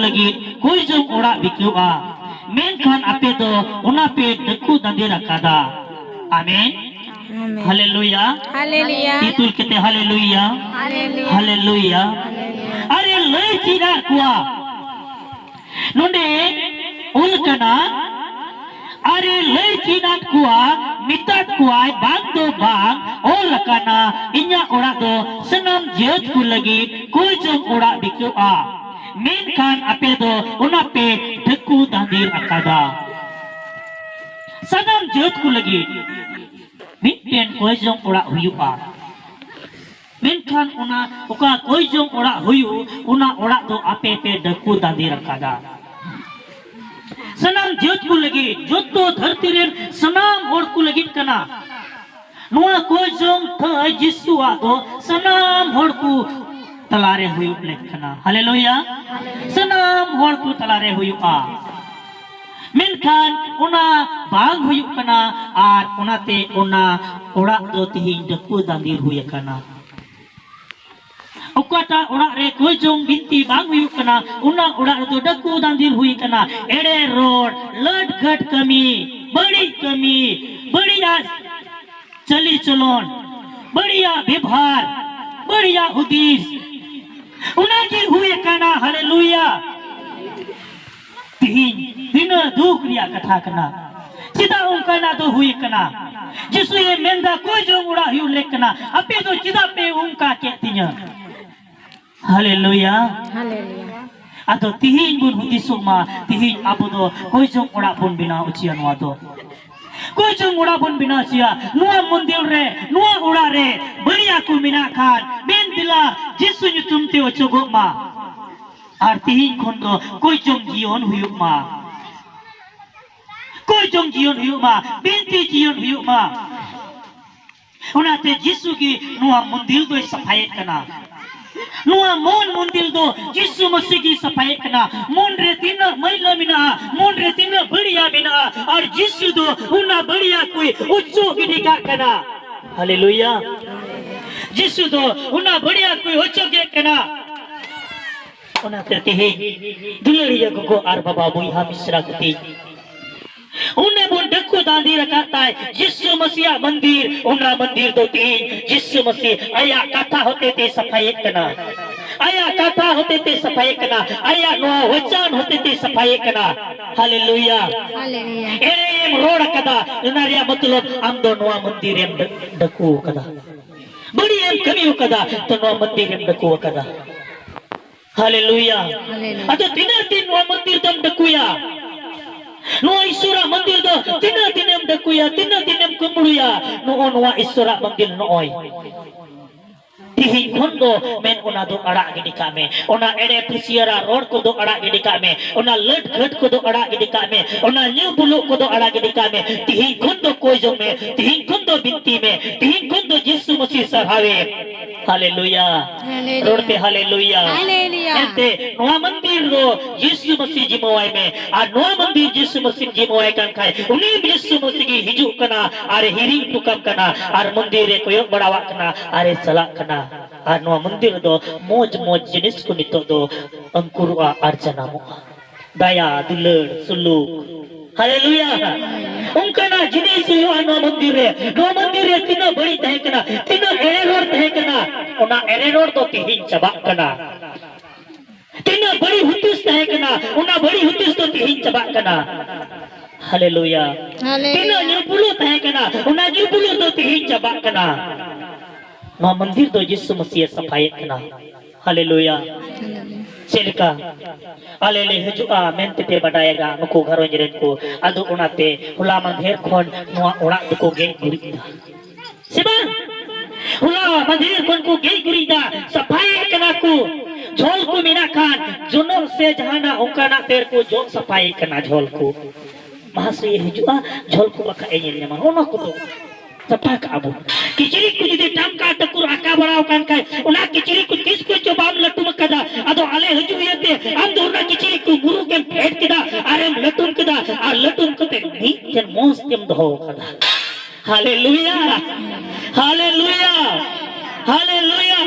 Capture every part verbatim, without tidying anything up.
ᱞᱟᱹᱜᱤᱫ ᱠᱚᱭ ᱡᱚᱝ ᱚᱲᱟᱜ ᱵᱤᱠᱟᱹᱣᱜᱼᱟ, ᱢᱮᱱᱠᱷᱟᱱ ᱟᱯᱮ ᱫᱚ ᱚᱱᱟ ᱯᱮ ᱰᱟᱹᱠᱩ ᱫᱟᱸᱫᱮᱨ ᱟᱠᱟᱫᱟ᱾ ᱟᱢᱮᱱ᱾ ᱦᱟᱞᱮᱞᱩᱭᱟ᱾ ᱦᱟᱞᱮᱞᱩᱭᱟ᱾ ᱛᱤ ᱛᱩᱞ ᱠᱟᱛᱮ ᱦᱟᱞᱮᱞᱩᱭᱟ᱾ ᱦᱟᱞᱮᱞᱩᱭᱟ᱾ ᱦᱟᱞᱮᱞᱩᱭᱟ᱾ ᱟᱨᱮ ᱞᱟᱹᱭ ᱪᱮᱫ ᱟᱫ ᱠᱚᱣᱟ᱾ ᱱᱚᱰᱮ ᱚᱞ ᱠᱟᱱᱟ, ᱟᱨᱮ ᱞᱟᱹᱭ ᱪᱮᱫ ᱟᱫ ᱠᱚᱣᱟ, ᱢᱮᱛᱟᱫ ᱠᱚᱣᱟᱭ, ᱵᱟᱝ ᱫᱚ ᱵᱟᱝ, ᱚᱞ ᱟᱠᱟᱱᱟ, ᱤᱧᱟᱹᱜ ᱚᱲᱟᱜ ᱫᱚ ᱥᱟᱱᱟᱢ ᱡᱟᱹᱛ ᱠᱚ ᱞᱟᱹᱜᱤᱫ ᱠᱚᱭ ᱡᱚᱝ ᱚᱲᱟᱜ ᱵᱤᱠᱟᱹᱜᱼᱟ, ᱢᱮᱱᱠᱷᱟᱱ ᱟᱯᱮ ᱫᱚ ᱚᱱᱟ ᱯᱮ ᱰᱟᱹᱠᱩ ᱫᱟᱸᱫᱮᱨ ᱟᱠᱟᱫᱟ᱾ ᱥᱟᱱᱟᱢ ᱡᱟᱹᱛ ᱠᱚ ᱞᱟᱹᱜᱤᱫ ᱢᱤᱫᱴᱮᱱ ᱠᱚᱭ ᱡᱚᱝ ᱚᱲᱟᱜ ᱦᱩᱭᱩᱜᱼᱟ᱾ ᱢᱮᱱᱠᱷᱟᱱ ᱚᱱᱟ ᱚᱠᱟ ᱠᱚᱭ ᱡᱚᱝ ᱚᱲᱟᱜ ᱦᱩᱭᱩᱜ, ᱚᱱᱟ ᱚᱲᱟᱜ ᱫᱚ ᱟᱯᱮ ᱯᱮ ᱰᱟᱹᱠᱩ ᱫᱟᱸᱫᱮᱨ ᱟᱠᱟᱫᱟ᱾ ᱥᱟᱱᱟᱢ ᱡᱟᱹᱛ ᱠᱚ ᱞᱟᱹᱜᱤᱫ, ᱡᱚᱛᱚ ᱫᱷᱟᱹᱨᱛᱤ ᱨᱮᱱ ᱥᱟᱱᱟᱢ ᱦᱚᱲ ᱠᱚ ᱞᱟᱹᱜᱤᱫ ᱠᱟᱱᱟ᱾ ᱱᱚᱣᱟ ᱠᱚᱭ ᱡᱚᱝ ᱴᱷᱟᱹᱭ ᱡᱤᱥᱩᱣᱟᱜ ᱫᱚ ᱥᱟᱱᱟᱢ ᱦᱚᱲ ᱠᱚ ᱛᱟᱞᱟᱨᱮ ᱦᱩᱭᱩᱜ ᱞᱮᱠ ᱠᱟᱱᱟ᱾ ᱦᱟᱞᱮᱞᱩᱭᱟ᱾ ᱥᱟᱱᱟᱢ ᱦᱚᱲ ᱠᱚ ᱛᱟᱞᱟᱨᱮ ᱦᱩᱭᱩᱜᱼᱟ᱾ ᱢᱮᱱᱠᱷᱟᱱ ᱚᱱᱟ ᱵᱟᱝ ᱦᱩᱭᱩᱜ ᱠᱟᱱᱟ, ᱟᱨ ᱚᱱᱟᱛᱮ ᱚᱱᱟ ᱚᱲᱟᱜ ᱫᱚ ᱛᱮᱦᱮᱧ ᱰᱟᱹᱠᱩ ᱫᱟᱸᱫᱮᱨ ᱦᱩᱭ ᱟᱠᱟᱱᱟ᱾ ᱚᱠᱟᱴᱟᱜ ᱚᱲᱟᱜ ᱨᱮ ᱠᱚᱭ ᱡᱚᱝ ᱵᱤᱱᱛᱤ ᱵᱟᱝ ᱦᱩᱭᱩᱜ ᱠᱟᱱᱟ, ᱚᱱᱟ ᱚᱲᱟᱜ ᱨᱮᱫᱚ ᱰᱟᱹᱠᱩ ᱫᱟᱸᱫᱮᱨ ᱦᱩᱭ ᱠᱟᱱᱟ᱾ ᱮᱲᱮ ᱨᱚᱲ, ᱞᱟᱹᱴ ᱜᱷᱟᱹᱴ ᱠᱟᱹᱢᱤ, ᱵᱟᱹᱲᱤᱡ ᱠᱟᱹᱢᱤ, ᱵᱟᱹᱲᱤᱡᱟᱜ ᱪᱟᱹᱞᱤ ᱪᱚᱞᱚᱱ, ᱵᱟᱹᱲᱤᱡᱟᱜ ᱵᱮᱵᱷᱟᱨ, ᱵᱟᱹᱲᱤᱡᱟᱜ ᱦᱩᱫᱤᱥ, ᱚᱱᱟᱜᱮ ᱦᱩᱭ ᱟᱠᱟᱱᱟ᱾ ᱦᱟᱞᱮᱞᱩᱭᱟ᱾ ᱛᱤᱦᱤᱧ ᱛᱤᱱᱟᱹᱜ ᱫᱩᱠ ᱨᱮᱭᱟᱜ ᱠᱟᱛᱷᱟ ᱠᱟᱱᱟ᱾ ᱪᱮᱫᱟᱜ ᱚᱱᱠᱟᱱᱟᱜ ᱫᱚ ᱦᱩᱭ ᱠᱟᱱᱟ? ᱡᱤᱥᱩᱭ ᱢᱮᱱᱫᱟ, ᱠᱚᱭ ᱡᱚᱝ ᱚᱲᱟᱜ ᱦᱩᱭᱩᱜ ᱞᱮᱠ ᱠᱟᱱᱟ, ᱟᱯᱮ ᱫᱚ ᱪᱮᱫᱟᱜ ᱯᱮ ᱚᱱᱠᱟ ᱠᱮᱫ ᱛᱤᱧᱟ? ᱦᱟᱞᱮᱞᱩᱭᱟ᱾ ᱦᱟᱞᱮᱞᱩᱭᱟ᱾ ᱟᱫᱚ ᱛᱤᱦᱤᱧ ᱵᱚᱱ ᱦᱩᱫᱤᱥᱚᱜ ᱢᱟ, ᱛᱤᱦᱤᱧ ᱟᱵᱚ ᱫᱚ ᱠᱚᱭ ᱡᱚᱝ ᱚᱲᱟᱜ ᱵᱚᱱ ᱵᱮᱱᱟᱣ ᱦᱚᱪᱚᱭᱟ᱾ ᱱᱚᱣᱟ ᱫᱚ ᱠᱚᱭ ᱡᱚᱝ ᱚᱲᱟᱜ ᱵᱚᱱ ᱵᱮᱱᱟᱣ ᱦᱚᱪᱚᱭᱟ᱾ ᱱᱚᱣᱟ ᱢᱚᱱᱫᱤᱨ ᱨᱮ, ᱱᱚᱣᱟ ᱚᱲᱟᱜ ᱨᱮ ᱵᱟᱹᱲᱤᱡᱟᱜ ᱠᱚ ᱢᱮᱱᱟᱜ ᱠᱷᱟᱱ, ᱢᱮᱱ ᱫᱮᱞᱟ, ᱡᱤᱥᱩ ᱧᱩᱛᱩᱢ ᱛᱮ ᱚᱪᱚᱜᱚᱜ ᱢᱟ᱾ ᱟᱨ ᱛᱤᱦᱤᱧ ᱠᱷᱚᱱ ᱫᱚ ᱠᱚᱭ ᱡᱚᱝ ᱡᱤᱭᱚᱱ ᱦᱩᱭᱩᱜ ᱢᱟ, ᱠᱚᱭ ᱡᱚᱝ ᱡᱤᱭᱚᱱ ᱦᱩᱭᱩᱜ ᱢᱟ, ᱵᱤᱱᱛᱤ ᱡᱤᱭᱚᱱ ᱦᱩᱭᱩᱜ ᱢᱟ᱾ ᱚᱱᱟᱛᱮ ᱡᱤᱥᱩ ᱜᱮ ᱱᱚᱣᱟ ᱢᱚᱱᱫᱤᱨ ᱫᱚᱭ ᱥᱟᱯᱷᱟᱭᱮᱫ ᱠᱟᱱᱟ᱾ ᱱᱚᱣᱟ ᱢᱚᱱ ᱢᱚᱱᱫᱤᱨ ᱫᱚ ᱡᱤᱥᱩ ᱢᱟᱹᱥᱤ ᱜᱮ ᱥᱟᱯᱷᱟᱭᱮᱫ ᱠᱟᱱᱟ᱾ ᱢᱚᱱ ᱨᱮ ᱛᱤᱱᱟᱹᱜ ᱢᱟᱹᱭᱞᱟᱹ ᱢᱮᱱᱟᱜᱼᱟ, ᱢᱚᱱ ᱨᱮ ᱛᱤᱱᱟᱹᱜ ᱵᱟᱹᱲᱤᱡᱟᱜ ᱢᱮᱱᱟᱜᱼᱟ, ᱟᱨ ᱡᱤᱥᱩ ᱫᱚ ᱚᱱᱟ ᱵᱟᱹᱲᱤᱡᱟᱜ ᱠᱚᱭ ᱚᱪᱚᱜ ᱜᱤᱰᱤ ᱠᱟᱜ ᱠᱟᱱᱟ᱾ ᱦᱟᱞᱮᱞᱩᱭᱟ᱾ ᱡᱤᱥᱩ ᱫᱚ ᱚᱱᱟ ᱵᱟᱹᱲᱤᱡᱟᱜ ᱠᱚᱭ ᱚᱪᱚᱜᱮᱫ ᱠᱟᱱᱟ᱾ ᱚᱱᱟᱛᱮ ᱛᱮᱦᱮᱧ ᱫᱩᱞᱟᱹᱲᱤᱭᱟᱹ ᱜᱚᱜᱚ ᱟᱨ ᱵᱟᱵᱟ, ᱵᱚᱭᱦᱟ ᱢᱤᱥᱨᱟ ᱠᱚ, ᱛᱮᱦᱮᱧ ᱚᱱᱮ ᱵᱚᱱ ᱰᱟᱹᱠᱩ ᱫᱟᱸᱫᱮ ᱨᱟᱠᱟᱵ ᱛᱟᱭ ᱡᱤᱥᱩ ᱢᱟᱹᱥᱤᱭᱟᱜ ᱢᱚᱱᱫᱤᱨ, ᱚᱱᱟ ᱢᱚᱱᱫᱤᱨ ᱫᱚ ᱛᱮᱦᱮᱧ ᱡᱤᱥᱩ ᱢᱟᱹᱥᱤ ᱟᱭᱟᱜ ᱠᱟᱛᱷᱟ ᱦᱚᱛᱮ ᱛᱮ ᱥᱟᱯᱷᱟᱭᱮᱫ ᱠᱟᱱᱟ, ᱟᱭᱟᱜ ᱠᱟᱛᱷᱟ ᱦᱚᱛᱮ ᱛᱮ ᱥᱟᱯᱷᱟᱭᱮᱫ ᱠᱟᱱᱟ, ᱟᱭᱟᱜ ᱱᱚᱣᱟ ᱣᱟᱪᱟᱱ ᱦᱚᱛᱮ ᱛᱮ ᱥᱟᱯᱷᱟᱭᱮᱫ ᱠᱟᱱᱟ᱾ ᱦᱟᱞᱮᱞᱩᱭᱟ᱾ ᱦᱟᱞᱮᱞᱩᱭᱟ᱾ ᱮᱲᱮᱢ ᱨᱚᱲ ᱟᱠᱟᱫᱟ, ᱚᱱᱟ ᱨᱮᱭᱟᱜ ᱢᱚᱛᱞᱚᱵ ᱟᱢ ᱫᱚ ᱱᱚᱣᱟ ᱢᱚᱱᱫᱤᱨ ᱨᱮᱢ ᱰᱟᱹᱠᱩ ᱟᱠᱟᱫᱟ, ᱵᱟᱹᱲᱤᱡ ᱮᱢ ᱠᱟᱹᱢᱤ ᱟᱠᱟᱫᱟ, ᱛᱚ ᱱᱚᱣᱟ ᱢᱚᱱᱫᱤᱨ ᱨᱮᱢ ᱰᱟᱹᱠᱩ ᱟᱠᱟᱫᱟ᱾ ᱦᱟᱞᱮᱞᱩᱭᱟ᱾ ᱦᱟᱞᱮᱞᱩᱭᱟ᱾ ᱟᱫᱚ ᱛᱤᱱᱟᱹᱜ ᱫᱤᱱ ᱱᱚᱣᱟ ᱢᱚᱱᱫᱤᱨ ᱫᱚᱢ ᱰᱟᱹᱠᱩᱭᱟ? ᱱᱚᱣᱟ ᱤᱥᱚᱨᱟᱜ ᱢᱚᱱᱫᱤᱨ ᱫᱚ ᱛᱤᱱᱟᱹᱜ ᱫᱤᱱᱮᱢ ᱰᱟᱹᱠᱩᱭᱟ, ᱛᱤᱱᱟᱹᱜ ᱫᱤᱱᱮᱢ ᱠᱩᱢᱵᱽᱲᱩᱭᱟ? ᱱᱚᱜᱼᱚ ᱱᱚᱣᱟ ᱤᱥᱚᱨᱟᱜ ᱢᱚᱱᱫᱤᱨ ᱱᱚᱜᱼᱚᱭ ᱛᱤᱦᱤᱧ ᱠᱷᱚᱱ ᱫᱚ ᱢᱮᱱ ᱚᱱᱟ ᱫᱚ ᱟᱲᱟᱜ ᱜᱤᱰᱤ ᱠᱟᱜ ᱢᱮ, ᱚᱱᱟ ᱮᱲᱮ ᱯᱷᱟᱹᱥᱤᱭᱟᱹᱨᱟ ᱨᱚᱲ ᱠᱚᱫᱚ ᱟᱲᱟᱜ ᱜᱤᱰᱤ ᱠᱟᱜ ᱢᱮ, ᱚᱱᱟ ᱞᱟᱹᱴ ᱜᱷᱟᱹᱴ ᱠᱚᱫᱚ ᱟᱲᱟᱜ ᱜᱤᱰᱤ ᱠᱟᱜ ᱢᱮ, ᱚᱱᱟ ᱧᱩ ᱵᱩᱞᱩᱜ ᱠᱚᱫᱚ ᱟᱲᱟᱜ ᱜᱤᱰᱤ ᱠᱟᱜ ᱢᱮ᱾ ᱛᱤᱦᱤᱧ ᱠᱷᱚᱱ ᱫᱚ ᱠᱚᱭ ᱡᱚᱝ ᱢᱮ, ᱛᱤᱦᱤᱧ ᱠᱷᱚᱱ ᱫᱚ ᱵᱤᱱᱛᱤ ᱢᱮ, ᱛᱤᱦᱤᱧ ᱠᱷᱚᱱ ᱫᱚ ᱡᱤᱥᱩ ᱢᱟᱹᱥᱤ ᱥᱟᱨᱦᱟᱣᱮ᱾ ᱦᱟᱞᱮᱞᱩᱭᱟ᱾ ᱨᱚᱲ ᱯᱮ ᱦᱟᱞᱮᱞᱩᱭᱟ᱾ ᱦᱟᱞᱮᱞᱩᱭᱟ᱾ ᱮᱱᱛᱮ ᱱᱚᱣᱟ ᱢᱚᱱᱫᱤᱨ ᱫᱚ ᱡᱤᱥᱩ ᱢᱟᱹᱥᱤ ᱡᱤᱢᱟᱹᱣᱟᱭ ᱢᱮ, ᱟᱨ ᱱᱚᱣᱟ ᱢᱚᱱᱫᱤᱨ ᱡᱤᱥᱩ ᱢᱟᱹᱥᱤᱢ ᱡᱤᱢᱟᱹᱣᱟᱭ ᱠᱟᱱ ᱠᱷᱟᱡ ᱩᱱᱤ ᱡᱤᱥᱩ ᱢᱟᱹᱥᱤ ᱜᱮ ᱦᱤᱡᱩᱜ ᱠᱟᱱᱟ ᱟᱨ ᱦᱤᱨᱤᱧ ᱦᱚᱴᱚ ᱠᱟᱢ ᱠᱟᱱᱟ ᱟᱨ ᱢᱚᱱᱫᱤᱨ ᱨᱮ ᱠᱚᱭᱚᱜ ᱵᱟᱲᱟᱣᱟᱜ ᱠᱟᱱᱟ ᱟᱨᱮ ᱪᱟᱞᱟᱜ ᱠᱟᱱᱟ᱾ ᱟᱨ ᱱᱚᱣᱟ ᱢᱚᱱᱫᱤᱨ ᱨᱮᱫᱚ ᱢᱚᱡᱽ ᱢᱚᱡᱽ ᱡᱤᱱᱤᱥ ᱠᱚ ᱱᱤᱛᱚᱜ ᱫᱚ ᱟᱝᱠᱩᱨᱚᱜᱼᱟ ᱟᱨ ᱡᱟᱱᱟᱢᱚᱜᱼᱟ᱾ ᱫᱟᱭᱟ, ᱫᱩᱞᱟᱹᱲ, ᱥᱩᱞᱩᱠ᱾ ᱦᱟᱞᱮᱞᱩᱭᱟ᱾ ᱚᱱᱠᱟᱱᱟᱜ ᱡᱤᱱᱤᱥ ᱦᱩᱭᱩᱜᱼᱟ ᱱᱚᱣᱟ ᱢᱚᱱᱫᱤᱨ ᱨᱮ᱾ ᱱᱚᱣᱟ ᱢᱚᱱᱫᱤᱨ ᱨᱮ ᱛᱤᱱᱟᱹᱜ ᱵᱟᱹᱲᱤᱡ ᱛᱟᱦᱮᱸ ᱠᱟᱱᱟ, ᱛᱤᱱᱟᱹᱜ ᱮᱲᱮ ᱨᱚᱲ ᱛᱟᱦᱮᱸ ᱠᱟᱱᱟ, ᱚᱱᱟ ᱮᱲᱮ ᱨᱚᱲ ᱫᱚ ᱛᱤᱦᱤᱧ ᱪᱟᱵᱟᱜ ᱠᱟᱱᱟ᱾ ᱛᱤᱱᱟᱹᱜ ᱵᱟᱹᱲᱤᱡ ᱦᱩᱫᱤᱥ ᱛᱟᱦᱮᱸ ᱠᱟᱱᱟ, ᱚᱱᱟ ᱵᱟᱹᱲᱤᱡ ᱦᱩᱫᱤᱥ ᱫᱚ ᱛᱤᱦᱤᱧ ᱪᱟᱵᱟᱜ ᱠᱟᱱᱟ᱾ ᱦᱟᱞᱮᱞᱩᱭᱟ᱾ ᱦᱟᱞᱮᱞᱩᱭᱟ᱾ ᱛᱤᱱᱟᱹᱜ ᱧᱩ ᱵᱩᱞᱩᱜ ᱛᱟᱦᱮᱸ ᱠᱟᱱᱟ, ᱚᱱᱟ ᱧᱩ ᱵᱩᱞᱩᱜ ᱫᱚ ᱛᱤᱦᱤᱧ ᱪᱟᱵᱟᱜ ᱠᱟᱱᱟ᱾ ᱱᱚᱣᱟ ᱢᱚᱱᱫᱤᱨ ᱫᱚ ᱡᱤᱥᱩ ᱢᱟᱹᱥᱤᱭᱮ ᱥᱟᱯᱷᱟᱭᱮᱫ ᱠᱟᱱᱟ᱾ ᱦᱟᱞᱮᱞᱩᱭᱟ᱾ ᱪᱮᱫ ᱞᱮᱠᱟ? ᱟᱞᱮ ᱞᱮ ᱦᱤᱡᱩᱜᱼᱟ ᱢᱮᱱᱛᱮ ᱯᱮ ᱵᱟᱰᱟᱭ ᱟᱠᱟᱫ ᱱᱩᱠᱩ ᱜᱷᱟᱨᱚᱸᱡᱽ ᱨᱮᱱ ᱠᱚ, ᱟᱫᱚ ᱚᱱᱟᱛᱮ ᱦᱚᱞᱟ ᱢᱟᱫᱷᱮᱨ ᱠᱷᱚᱱ ᱱᱚᱣᱟ ᱚᱲᱟᱜ ᱫᱚᱠᱚ ᱜᱮᱡ ᱜᱩᱨᱤᱡ ᱮᱫᱟ᱾ ᱥᱮ ᱵᱟᱝ? ᱦᱚᱞᱟ ᱢᱟᱫᱷᱮᱨ ᱠᱷᱚᱱ ᱠᱚ ᱜᱮᱡ ᱜᱩᱨᱤᱡ ᱮᱫᱟ, ᱥᱟᱯᱷᱟᱭᱮᱫ ᱠᱟᱱᱟ ᱠᱚ᱾ ᱡᱷᱚᱞ ᱠᱚ ᱢᱮᱱᱟᱜ ᱠᱷᱟᱱ ᱡᱚᱱᱚᱜ ᱥᱮ ᱡᱟᱦᱟᱱᱟᱜ ᱚᱱᱠᱟᱱᱟᱜ ᱛᱮ ᱠᱚ ᱡᱚᱜ ᱥᱟᱯᱷᱟᱭᱮᱫ ᱠᱟᱱᱟ ᱡᱷᱚᱞ ᱠᱚ᱾ ᱢᱟᱦᱟᱥᱚᱭᱮ ᱦᱤᱡᱩᱜᱼᱟ, ᱡᱷᱚᱞ ᱠᱚ ᱵᱟᱠᱷᱟᱡ ᱮ ᱧᱮᱞ ᱧᱟᱢᱟ᱾ ᱱᱚᱜᱼᱚ ᱱᱚᱣᱟ ᱠᱚᱫᱚ ᱥᱟᱯᱷᱟ ᱠᱟᱜᱼᱟ ᱵᱚᱱ᱾ ᱠᱤᱪᱨᱤᱡ ᱠᱚ ᱡᱩᱫᱤ ᱴᱟᱢᱠᱟ ᱴᱟᱹᱠᱩᱨ ᱟᱠᱟ ᱵᱟᱲᱟᱣ ᱠᱟᱱ ᱠᱷᱟᱡ, ᱚᱱᱟ ᱠᱤᱪᱨᱤᱡ ᱠᱚ ᱛᱤᱥ ᱠᱚ ᱪᱚ ᱵᱟᱢ ᱞᱟᱹᱴᱩᱢ ᱟᱠᱟᱫᱟ, ᱟᱫᱚ ᱟᱞᱮ ᱦᱤᱡᱩᱜ ᱤᱭᱟᱹᱛᱮ ᱟᱢ ᱫᱚ ᱚᱱᱟ ᱠᱤᱪᱨᱤᱡ ᱠᱚ ᱢᱩᱨᱩᱠ ᱮᱢ ᱯᱷᱮᱰ ᱠᱮᱫᱟ ᱟᱨᱮᱢ ᱞᱟᱹᱴᱩᱢ ᱠᱮᱫᱟ, ᱟᱨ ᱞᱟᱹᱴᱩᱢ ᱠᱟᱛᱮ ᱢᱤᱫᱴᱮᱱ ᱢᱚᱸᱡᱽ ᱛᱮᱢ ᱫᱚᱦᱚ ᱟᱠᱟᱫᱟ᱾ ᱦᱟᱞᱮᱞᱩᱭᱟ, ᱦᱟᱞᱮᱞᱩᱭᱟ, ᱦᱟᱞᱮᱞᱩᱭᱟ᱾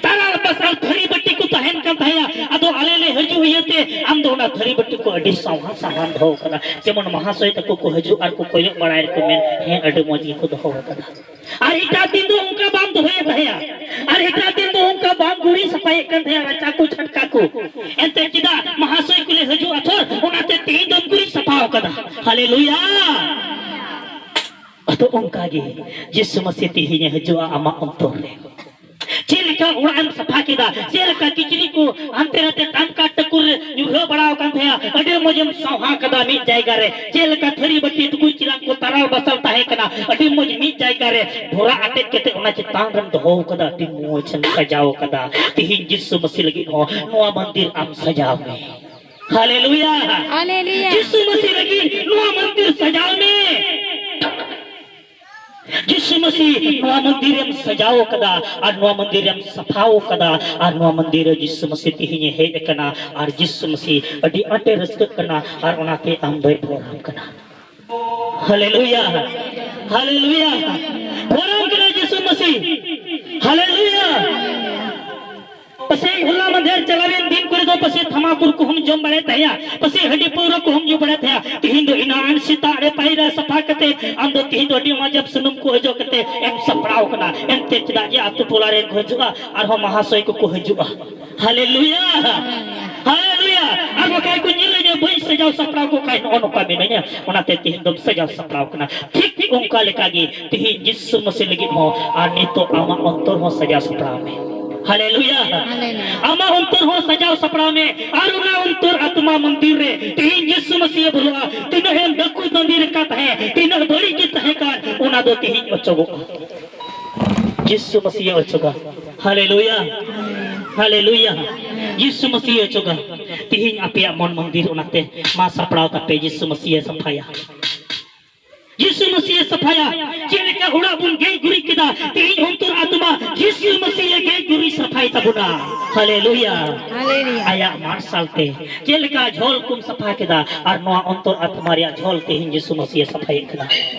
ᱛᱟᱨᱟᱞ ᱵᱟᱥᱟᱞ ᱛᱷᱟᱹᱨᱤ ᱵᱟᱹᱴᱤ ᱠᱚ ᱛᱟᱦᱮᱱ ᱠᱟᱱ ᱛᱟᱦᱮᱸᱭᱟ᱾ ᱟᱫᱚ ᱟᱞᱮ ᱞᱮ ᱦᱤᱡᱩᱜ ᱤᱭᱟᱹᱛᱮ ᱟᱢ ᱫᱚ ᱚᱱᱟ ᱛᱷᱟᱹᱨᱤ ᱵᱟᱹᱴᱤ ᱠᱚ ᱟᱹᱰᱤ ᱥᱟᱣᱦᱟ ᱥᱟᱦᱟᱱ ᱫᱚᱦᱚ ᱠᱟᱫᱟ᱾ ᱡᱮᱢᱚᱱ ᱢᱟᱦᱟᱥᱚᱭ ᱛᱟᱠᱚ ᱠᱚ ᱦᱤᱡᱩᱜ ᱟᱨ ᱠᱚ ᱠᱚᱭᱚᱜ ᱵᱟᱲᱟᱭ ᱨᱮᱠᱚ ᱢᱮᱱ, "ᱦᱮᱸ, ᱟᱹᱰᱤ ᱢᱚᱡᱽ ᱜᱮᱠᱚ ᱫᱚᱦᱚ ᱟᱠᱟᱫᱟ᱾" ᱟᱨ ᱮᱴᱟᱜ ᱫᱤᱱ ᱫᱚ ᱚᱱᱠᱟ ᱵᱟᱢ ᱫᱚᱦᱚᱭᱮᱫ ᱛᱟᱦᱮᱸᱭᱟ, ᱟᱨ ᱮᱴᱟᱜ ᱫᱤᱱ ᱫᱚ ᱚᱱᱠᱟ ᱵᱟᱢ ᱜᱩᱨᱤᱡ ᱥᱟᱯᱷᱟᱭᱮᱫ ᱠᱟᱱ ᱛᱟᱦᱮᱸᱭᱟ ᱨᱟᱪᱟ ᱠᱚ, ᱪᱷᱟᱴᱠᱟ ᱠᱚ᱾ ᱮᱱᱛᱮ ᱪᱮᱫᱟᱜ ᱢᱟᱦᱟᱥᱚᱭ ᱠᱚᱞᱮ ᱦᱤᱡᱩᱜᱼᱟ ᱛᱷᱚᱨ, ᱚᱱᱟᱛᱮ ᱛᱮᱦᱮᱧ ᱫᱚᱢ ᱜᱩᱨᱤᱡ ᱥᱟᱯᱷᱟ ᱟᱠᱟᱫᱟ? ᱦᱟᱞᱮᱞᱩᱭᱟ! ᱟᱫᱚ ᱚᱱᱠᱟ ᱜᱮ ᱡᱤᱥᱩ ᱢᱟᱹᱥᱤ ᱛᱮᱦᱮᱧᱮ ᱦᱤᱡᱩᱜᱼᱟ ᱟᱢᱟᱜ ᱚᱱᱛᱚᱨ ᱨᱮ᱾ ᱪᱮᱫ ᱞᱮᱠᱟ ᱚᱲᱟᱜ ᱮᱢ ᱥᱟᱯᱷᱟ ᱠᱮᱫᱟ, ᱪᱮᱫ ᱞᱮᱠᱟ ᱠᱤᱪᱨᱤᱡ ᱠᱚ ᱦᱟᱱᱛᱮ ᱱᱟᱛᱮ ᱴᱟᱢᱠᱟ ᱴᱟᱹᱠᱩᱨ ᱨᱮ ᱧᱩᱨᱦᱟᱹ ᱵᱟᱲᱟ ᱟᱠᱟᱱ ᱛᱟᱦᱮᱸᱜᱼᱟ, ᱟᱹᱰᱤ ᱢᱚᱡᱽ ᱮᱢ ᱥᱟᱣᱦᱟ ᱠᱟᱫᱟ ᱢᱤᱫ ᱡᱟᱭᱜᱟ ᱨᱮ᱾ ᱪᱮᱫ ᱞᱮᱠᱟ ᱛᱷᱟᱹᱨᱤ ᱵᱟᱹᱴᱤ ᱴᱩᱠᱩᱡ ᱪᱮᱞᱟᱝ ᱠᱚ ᱛᱟᱨᱟᱞ ᱵᱟᱥᱟᱞ ᱛᱟᱦᱮᱸ ᱠᱟᱱᱟ, ᱟᱹᱰᱤ ᱢᱚᱡᱽ ᱢᱤᱫ ᱡᱟᱭᱜᱟ ᱨᱮ ᱵᱷᱚᱨᱟ ᱟᱴᱮᱫ ᱠᱟᱛᱮ ᱚᱱᱟ ᱪᱮᱛᱟᱱ ᱨᱮᱢ ᱫᱚᱦᱚ ᱠᱟᱫᱟ, ᱟᱹᱰᱤ ᱢᱚᱡᱽ ᱮᱢ ᱥᱟᱡᱟᱣ ᱠᱟᱫᱟ᱾ ᱛᱤᱦᱤᱧ ᱡᱤᱥᱩ ᱢᱟᱹᱥᱤ ᱞᱟᱹᱜᱤᱫ ᱦᱚᱸ ᱱᱚᱣᱟ ᱢᱚᱱᱫᱤᱨ ᱟᱢ ᱥᱟᱡᱟᱣ ᱢᱮ᱾ ᱦᱟᱞᱮᱞᱩᱭᱟ! ᱦᱟᱞᱮᱞᱩᱭᱟ! ᱡᱤᱥᱩ ᱢᱟᱹᱥᱤ ᱞᱟᱹᱜᱤᱫ ᱱᱚᱣᱟ ᱢᱚᱱᱫᱤᱨ ᱥᱟᱡᱟᱣ ᱢᱮ᱾ ᱡᱤᱥᱩ ᱢᱟᱹᱥᱤ ᱱᱚᱣᱟ ᱢᱚᱱᱫᱤᱨ ᱮᱢ ᱥᱟᱡᱟᱣ ᱠᱟᱫᱟ ᱟᱨ ᱱᱚᱣᱟ ᱢᱚᱱᱫᱤᱨ ᱮᱢ ᱥᱟᱯᱷᱟᱣ ᱠᱟᱫᱟ ᱟᱨ ᱱᱚᱣᱟ ᱢᱚᱱᱫᱤᱨ ᱨᱮ ᱡᱤᱥᱩ ᱢᱟᱹᱥᱤ ᱛᱤᱦᱤᱧᱮ ᱦᱮᱡ ᱟᱠᱟᱱᱟ ᱟᱨ ᱡᱤᱥᱩ ᱢᱟᱹᱥᱤ ᱟᱹᱰᱤ ᱟᱸᱴᱮ ᱨᱟᱹᱥᱠᱟᱹᱜ ᱠᱟᱱᱟ ᱟᱨ ᱚᱱᱟᱛᱮ ᱟᱢ ᱫᱚᱭ ᱵᱚᱨᱟᱢ ᱠᱟᱱᱟ᱾ ᱦᱟᱞᱮᱞᱩᱭᱟ! ᱦᱟᱞᱮᱞᱩᱭᱟ! ᱵᱚᱨᱟᱢ ᱠᱟᱱᱟ ᱡᱤᱥᱩ ᱢᱟᱹᱥᱤ᱾ ᱦᱟᱞᱮᱞᱩᱭᱟ! ᱯᱟᱥᱮᱡ ᱦᱚᱞᱟ ᱢᱟᱫᱷᱮᱨ ᱪᱟᱞᱟᱣᱮᱱ ᱫᱤᱱ ᱠᱚᱨᱮ ᱫᱚ ᱯᱟᱥᱮᱡ ᱛᱷᱟᱢᱟᱠᱩᱨ ᱠᱚᱦᱚᱸᱢ ᱡᱚᱢ ᱵᱟᱲᱟᱭᱮᱫ ᱛᱟᱦᱮᱸᱜᱼᱟ, ᱯᱟᱥᱮᱡ ᱦᱟᱺᱰᱤ ᱯᱟᱹᱣᱨᱟᱹ ᱠᱚᱦᱚᱸᱢ ᱧᱩ ᱵᱟᱲᱟᱭᱮᱫ ᱛᱟᱦᱮᱸᱜᱼᱟ᱾ ᱛᱤᱦᱤᱧ ᱫᱚ ᱮᱱᱟᱱ ᱥᱮᱛᱟᱜ ᱨᱮ ᱯᱟᱭᱨᱟ ᱥᱟᱯᱷᱟ ᱠᱟᱛᱮ ᱟᱢ ᱫᱚ ᱛᱤᱦᱤᱧ ᱫᱚ ᱟᱹᱰᱤ ᱢᱚᱡᱽ ᱮᱢ ᱥᱩᱱᱩᱢ ᱠᱚ ᱚᱡᱚᱜ ᱠᱟᱛᱮ ᱮᱢ ᱥᱟᱯᱲᱟᱣ ᱠᱟᱱᱟ᱾ ᱮᱱᱛᱮ ᱪᱮᱫᱟᱜ ᱡᱮ ᱟᱛᱳ ᱴᱚᱞᱟ ᱨᱮᱱ ᱠᱚ ᱦᱤᱡᱩᱜᱼᱟ, ᱟᱨᱦᱚᱸ ᱢᱟᱦᱟᱥᱚᱭ ᱠᱚᱠᱚ ᱦᱤᱡᱩᱜᱼᱟ᱾ ᱦᱟᱞᱮᱞᱩᱭᱟ! ᱦᱟᱞᱮᱞᱩᱭᱟ! ᱟᱨ ᱵᱟᱠᱷᱟᱡ ᱠᱚ ᱧᱮᱞᱟ ᱡᱮ ᱵᱟᱹᱧ ᱥᱟᱡᱟᱣ ᱥᱟᱯᱲᱟᱣ ᱠᱚ ᱠᱷᱟᱡ ᱱᱚᱜᱼᱚ ᱱᱚᱝᱠᱟ ᱢᱤᱱᱟᱹᱧᱟ, ᱚᱱᱟᱛᱮ ᱛᱤᱦᱤᱧ ᱫᱚᱢ ᱥᱟᱡᱟᱣ ᱥᱟᱯᱲᱟᱣ ᱠᱟᱱᱟ᱾ ᱴᱷᱤᱠ ᱚᱱᱠᱟ ᱞᱮᱠᱟᱜᱮ ᱛᱤᱦᱤᱧ ᱡᱤᱥᱩ ᱢᱟᱹᱥᱤ ᱞᱟᱹᱜᱤᱫ ᱦᱚᱸ ᱟᱨ ᱱᱤᱛᱚᱜ ᱟᱢᱟᱜ ᱚᱱᱛᱚᱨ ᱦᱚᱸ ᱥᱟᱡᱟᱣ ᱥᱟᱯᱲᱟᱣ ᱢᱮ᱾ ᱦᱟᱞᱮᱞᱩᱭᱟ! ᱦᱟᱞᱮᱞᱩᱭᱟ! ᱟᱢᱟᱜ ᱚᱱᱛᱚᱨ ᱦᱚᱸ ᱥᱟᱡᱟᱣ ᱥᱟᱯᱲᱟᱣ ᱢᱮ ᱟᱨ ᱚᱱᱟ ᱚᱱᱛᱚᱨ ᱟᱛᱢᱟ ᱢᱚᱱᱫᱤᱨ ᱨᱮ ᱛᱤᱦᱤᱧ ᱡᱤᱥᱩ ᱢᱟᱹᱥᱤ ᱵᱚᱞᱚᱜᱼᱟ᱾ ᱛᱤᱱᱟᱹᱜ ᱮᱢ ᱰᱟᱹᱠᱩ ᱫᱟᱸᱫᱤ ᱨᱟᱠᱟ ᱛᱟᱦᱮᱸ, ᱛᱤᱱᱟᱹᱜ ᱵᱟᱹᱲᱤᱡ ᱜᱮ ᱛᱟᱦᱮᱸ ᱠᱟᱱ, ᱚᱱᱟ ᱫᱚ ᱛᱤᱦᱤᱧ ᱚᱪᱚᱜᱚᱜᱼᱟ᱾ ᱡᱤᱥᱩ ᱢᱟᱹᱥᱤ ᱚᱪᱚᱜᱟ᱾ ᱦᱟᱞᱮᱞᱩᱭᱟ! ᱦᱟᱞᱮᱞᱩᱭᱟ! ᱡᱤᱥᱩ ᱢᱟᱹᱥᱤ ᱚᱪᱚᱜᱟ᱾ ᱛᱤᱦᱤᱧ ᱟᱯᱮᱭᱟᱜ ᱢᱚᱱ ᱢᱚᱱᱫᱤᱨ ᱚᱱᱟᱛᱮ ᱢᱟ ᱥᱟᱯᱲᱟᱣ ᱛᱟᱯᱮ, ᱡᱤᱥᱩ ᱢᱟᱹᱥᱤ ᱥᱟᱯᱷᱟᱭᱟ᱾ ᱡᱤᱥᱩ ᱢᱟᱹᱥᱤ ᱥᱟᱯᱷᱟᱭᱟ᱾ ᱪᱮᱫ ᱞᱮᱠᱟ ᱚᱲᱟᱜ ᱵᱚᱱ ᱜᱮᱡ ᱜᱩᱨᱤᱡ ᱠᱮᱫᱟ, ᱛᱮᱦᱮᱧ ᱚᱱᱛᱚᱨ ᱟᱛᱢᱟ ᱡᱤᱥᱩ ᱢᱟᱹᱥᱤ ᱮ ᱜᱮᱡ ᱜᱩᱨᱤᱡ ᱥᱟᱯᱷᱟᱭ ᱛᱟᱵᱚᱱᱟ᱾ ᱦᱟᱞᱮᱞᱩᱭᱟ᱾ ᱦᱟᱞᱮᱞᱩᱭᱟ᱾ ᱟᱭᱟᱜ ᱢᱟᱨᱥᱟᱞ ᱛᱮ ᱪᱮᱫ ᱞᱮᱠᱟ ᱡᱷᱚᱞ ᱠᱚᱢ ᱥᱟᱯᱷᱟ ᱠᱮᱫᱟ, ᱟᱨ ᱱᱚᱣᱟ ᱚᱱᱛᱚᱨ ᱟᱛᱢᱟ ᱨᱮᱭᱟᱜ ᱡᱷᱚᱞ ᱛᱮᱦᱮᱧ ᱡᱤᱥᱩ ᱢᱟᱹᱥᱤ ᱮ ᱥᱟᱯᱷᱟᱭᱮᱫ ᱠᱟᱱᱟ᱾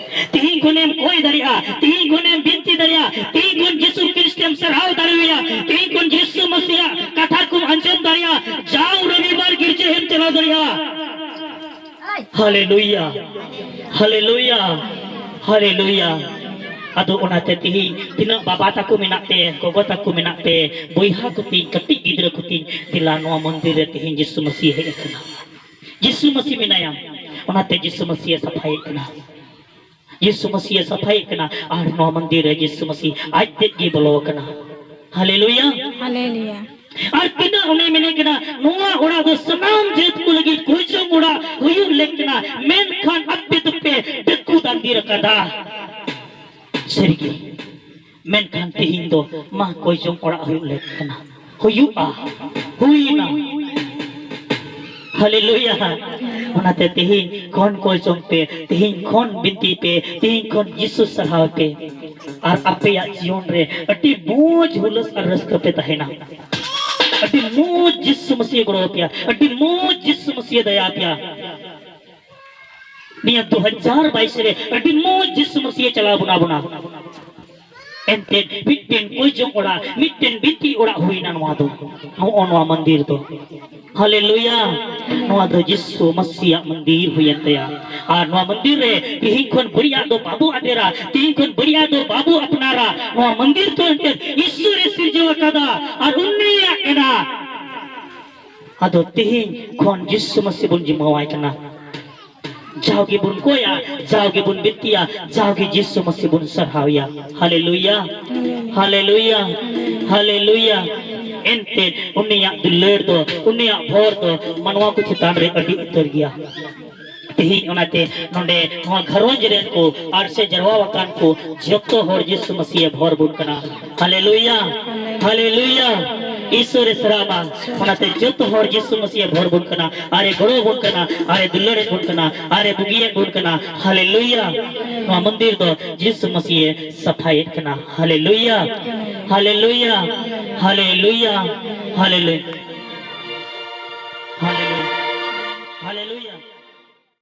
ᱛᱮᱦᱮᱧ ᱠᱷᱚᱱᱮᱢ ᱠᱚᱭ ᱫᱟᱲᱮᱭᱟᱜᱼᱟ, ᱛᱮᱦᱮᱧ ᱠᱷᱚᱱᱮᱢ ᱵᱤᱱᱛᱤ ᱫᱟᱲᱮᱭᱟᱜᱼᱟ, ᱛᱮᱦᱮᱧ ᱠᱷᱚᱱ ᱡᱤᱥᱩ ᱠᱷᱨᱤᱥᱴᱮᱢ ᱥᱟᱨᱦᱟᱣ ᱫᱟᱲᱮᱣᱟᱭᱟ, ᱛᱮᱦᱮᱧ ᱠᱷᱚᱱ ᱡᱤᱥᱩ ᱢᱟᱹᱥᱤᱭᱟᱜ ᱠᱟᱛᱷᱟ ᱠᱚᱢ ᱟᱸᱡᱚᱢ ᱫᱟᱲᱮᱭᱟᱜᱼᱟ, ᱡᱟᱣ ᱨᱚᱵᱤᱵᱟᱨ ᱜᱤᱨᱡᱟᱹ ᱮᱢ ᱪᱟᱞᱟᱣ ᱫᱟᱲᱮᱭᱟᱜᱼᱟ᱾ ᱦᱟᱞᱮᱞᱩᱭᱟ, ᱦᱟᱞᱮᱞᱩᱭᱟ, ᱦᱟᱞᱮᱞᱩᱭᱟ᱾ ᱟᱫᱚ ᱚᱱᱟᱛᱮ ᱛᱤᱦᱤᱧ ᱛᱤᱱᱟᱹᱜ ᱵᱟᱵᱟ ᱛᱟᱠᱚ ᱢᱮᱱᱟᱜ ᱯᱮ, ᱜᱚᱜᱚ ᱛᱟᱠᱚ ᱢᱮᱱᱟᱜ ᱯᱮ, ᱵᱚᱭᱦᱟ ᱠᱚ ᱛᱤᱧ, ᱠᱟᱹᱴᱤᱡ ᱜᱤᱫᱽᱨᱟᱹ ᱠᱚ ᱛᱤᱧ, ᱫᱮᱞᱟ ᱱᱚᱣᱟ ᱢᱚᱱᱫᱤᱨ ᱨᱮ ᱛᱤᱦᱤᱧ ᱡᱤᱥᱩ ᱢᱟᱹᱥᱤ ᱦᱮᱡ ᱟᱠᱟᱱᱟ᱾ ᱡᱤᱥᱩ ᱢᱟᱹᱥᱤ ᱢᱮᱱᱟᱭᱟ, ᱚᱱᱟᱛᱮ ᱡᱤᱥᱩ ᱢᱟᱹᱥᱤ ᱮ ᱥᱟᱯᱷᱟᱭᱮᱫ ᱠᱟᱱᱟ᱾ ᱡᱤᱥᱩ ᱢᱟᱹᱥᱤ ᱮ ᱥᱟᱯᱷᱟᱭᱮᱫ ᱠᱟᱱᱟ, ᱟᱨ ᱱᱚᱣᱟ ᱢᱚᱱᱫᱤᱨ ᱨᱮ ᱡᱤᱥᱩ ᱢᱟᱹᱥᱤ ᱟᱡ ᱛᱮᱫ ᱜᱮ ᱵᱚᱞᱚ ᱟᱠᱟᱱᱟ᱾ ᱦᱟᱞᱮᱞᱩᱭᱟ, ᱦᱟᱞᱮᱞᱩᱭᱟ᱾ ᱟᱨ ᱛᱤᱱᱟᱹᱜ ᱩᱱᱤ ᱢᱮᱱᱮᱫ ᱠᱟᱱᱟ, ᱱᱚᱣᱟ ᱚᱲᱟᱜ ᱫᱚ ᱥᱟᱱᱟᱢ ᱡᱟᱹᱛ ᱠᱚ ᱞᱟᱹᱜᱤᱫ ᱠᱚᱭᱡᱚᱝ ᱚᱲᱟᱜ ᱦᱩᱭᱩᱜ ᱞᱮᱠ ᱠᱟᱱᱟ, ᱢᱮᱱᱠᱷᱟᱱ ᱟᱯᱮ ᱫᱚᱯᱮ ᱰᱟᱹᱠᱩ ᱫᱟᱸᱫᱤᱨ ᱟᱠᱟᱫᱟ᱾ ᱥᱟᱹᱨᱤᱜᱮ, ᱢᱮᱱᱠᱷᱟᱱ ᱛᱮᱦᱮᱧ ᱫᱚ ᱢᱟ ᱠᱚᱭᱡᱚᱝ ᱚᱲᱟᱜ ᱦᱩᱭᱩᱜ ᱞᱮᱠ ᱠᱟᱱᱟ, ᱦᱩᱭᱩᱜᱼᱟ, ᱦᱩᱭᱱᱟ᱾ ᱦᱟᱞᱮᱞᱩᱭᱟ᱾ ᱚᱱᱟᱛᱮ ᱛᱮᱦᱮᱧ ᱠᱷᱚᱱ ᱠᱚᱭᱡᱚᱝ ᱯᱮ, ᱛᱮᱦᱮᱧ ᱠᱷᱚᱱ ᱵᱤᱱᱛᱤ ᱯᱮ, ᱛᱮᱦᱮᱧ ᱠᱷᱚᱱ ᱡᱤᱥᱩ ᱥᱟᱨᱦᱟᱣ ᱯᱮ, ᱟᱨ ᱟᱯᱮᱭᱟᱜ ᱡᱤᱭᱚᱱ ᱨᱮ ᱟᱹᱰᱤ ᱢᱚᱡᱽ ᱦᱩᱞᱟᱹᱥ ᱟᱨ ᱨᱟᱹᱥᱠᱟᱹ ᱯᱮ ᱛᱟᱦᱮᱱᱟ᱾ ᱟᱹᱰᱤ ᱢᱚᱡᱽ ᱡᱤᱥᱩ ᱢᱟᱹᱥᱤᱭᱮ ᱜᱚᱲᱚ ᱟᱯᱮᱭᱟ, ᱟᱹᱰᱤ ᱢᱚᱡᱽ ᱡᱤᱥᱩ ᱢᱟᱹᱥᱤᱭᱮ ᱫᱟᱭᱟ ᱟᱯᱮᱭᱟ᱾ ᱱᱤᱭᱟᱹ ᱫᱩ ᱦᱟᱡᱟᱨ ᱵᱟᱭᱤᱥ ᱨᱮ ᱟᱹᱰᱤ ᱢᱚᱡᱽ ᱡᱤᱥᱩ ᱢᱟᱹᱥᱤᱭᱮ ᱪᱟᱞᱟᱣ ᱵᱚᱱᱟ ᱵᱚᱱᱟ᱾ ᱮᱱᱛᱮᱫ ᱢᱤᱫᱴᱮᱱ ᱠᱚᱭᱡᱚᱝ ᱚᱲᱟᱜ, ᱢᱤᱫᱴᱮᱱ ᱵᱤᱱᱛᱤ ᱚᱲᱟᱜ ᱦᱩᱭᱱᱟ ᱱᱚᱣᱟ ᱫᱚ, ᱱᱚᱜᱼᱚ ᱱᱚᱣᱟ ᱢᱚᱱᱫᱤᱨ ᱫᱚ᱾ ᱦᱟᱞᱮᱞᱩᱭᱟ᱾ ᱱᱚᱣᱟ ᱫᱚ ᱡᱤᱥᱩ ᱢᱟᱹᱥᱤᱭᱟᱜ ᱢᱚᱱᱫᱤᱨ ᱦᱩᱭᱮᱱ ᱛᱟᱭᱟ᱾ ᱟᱨ ᱱᱚᱣᱟ ᱢᱚᱱᱫᱤᱨ ᱨᱮ ᱛᱤᱦᱤᱧ ᱠᱷᱚᱱ ᱵᱟᱹᱲᱤᱡᱟᱜ ᱫᱚ ᱵᱟᱵᱚ ᱟᱫᱮᱨᱟ, ᱛᱤᱦᱤᱧ ᱠᱷᱚᱱ ᱵᱟᱹᱲᱤᱡᱟᱜ ᱫᱚ ᱵᱟᱵᱚ ᱟᱯᱱᱟᱨᱟ᱾ ᱱᱚᱣᱟ ᱢᱚᱱᱫᱤᱨ ᱫᱚ ᱮᱱᱛᱮᱫ ᱤᱥᱥᱚᱨ ᱮ ᱥᱤᱨᱡᱟᱹᱣ ᱟᱠᱟᱫᱟ, ᱟᱨ ᱩᱱᱤᱭᱟᱜ ᱠᱟᱱᱟ᱾ ᱟᱫᱚ ᱛᱤᱦᱤᱧ ᱠᱷᱚᱱ ᱡᱤᱥᱩ ᱢᱟᱹᱥᱤ ᱵᱚᱱ ᱡᱤᱢᱟᱹᱣᱟᱭ ᱠᱟᱱᱟ᱾ ᱡᱟᱣᱜᱮ ᱵᱚᱱ ᱠᱚᱭᱟ, ᱡᱟᱣᱜᱮ ᱵᱚᱱ ᱵᱤᱱᱛᱤᱭᱟ, ᱡᱟᱣᱜᱮ ᱡᱤᱥᱩ ᱢᱟᱹᱥᱤ ᱵᱚᱱ ᱥᱟᱨᱦᱟᱣᱮᱭᱟ᱾ ᱦᱟᱞᱮᱞᱩᱭᱟ, ᱦᱟᱞᱮᱞᱩᱭᱟ, ᱦᱟᱞᱮᱞᱩᱭᱟ᱾ ᱮᱱᱛᱮ ᱩᱱᱤᱭᱟᱜ ᱫᱩᱞᱟᱹᱲ ᱫᱚ, ᱩᱱᱤᱭᱟᱜ ᱵᱷᱚᱨ ᱫᱚ ᱢᱟᱱᱣᱟ ᱠᱚ ᱪᱮᱛᱟᱱ ᱨᱮ ᱟᱹᱰᱤ ᱩᱛᱟᱹᱨ ᱜᱮᱭᱟ᱾ ᱛᱮᱦᱮᱧ ᱚᱱᱟᱛᱮ ᱱᱚᱰᱮ ᱱᱚᱣᱟ ᱜᱷᱟᱨᱚᱸᱡᱽ ᱨᱮᱱ ᱠᱚ ᱟᱨ ᱥᱮ ᱡᱟᱨᱣᱟ ᱟᱠᱟᱱ ᱠᱚ ᱡᱚᱛᱚ ᱦᱚᱲ ᱡᱤᱥᱩ ᱢᱟᱹᱥᱤᱭᱮ ᱵᱷᱚᱨ ᱵᱚᱱ ᱠᱟᱱᱟ᱾ ᱦᱟᱞᱮᱞᱩᱭᱟ, ᱦᱟᱞᱮᱞᱩᱭᱟ᱾ ᱤᱥᱚᱨᱮ ᱥᱟᱨᱦᱟᱣ ᱢᱟ᱾ ᱚᱱᱟᱛᱮ ᱡᱚᱛᱚ ᱦᱚᱲ ᱡᱤᱥᱩ ᱢᱟᱹᱥᱤᱦ ᱮ ᱵᱷᱚᱨ ᱵᱚᱱ ᱠᱟᱱᱟ, ᱟᱨᱮ ᱜᱚᱲᱚ ᱵᱚᱱ ᱠᱟᱱᱟ, ᱟᱨᱮ ᱫᱩᱞᱟᱹᱲ ᱮᱫ ᱵᱚᱱ ᱠᱟᱱᱟ, ᱟᱨᱮ ᱵᱩᱜᱤᱭᱮᱫ ᱵᱚᱱ ᱠᱟᱱᱟ᱾ ᱦᱟᱞᱮᱞᱩᱭᱟ᱾ ᱱᱚᱣᱟ ᱢᱚᱱᱫᱤᱨ ᱫᱚ ᱡᱤᱥᱩ ᱢᱟᱹᱥᱤᱦ ᱮ ᱥᱟᱯᱷᱟᱭᱮᱫ ᱠᱟᱱᱟ᱾ ᱦᱟᱞᱮᱞᱩᱭᱟ, ᱦᱟᱞᱮᱞᱩᱭᱟ, ᱦᱟᱞᱮᱞᱩᱭᱟ, ᱦᱟᱞᱮᱞᱩᱭᱟ᱾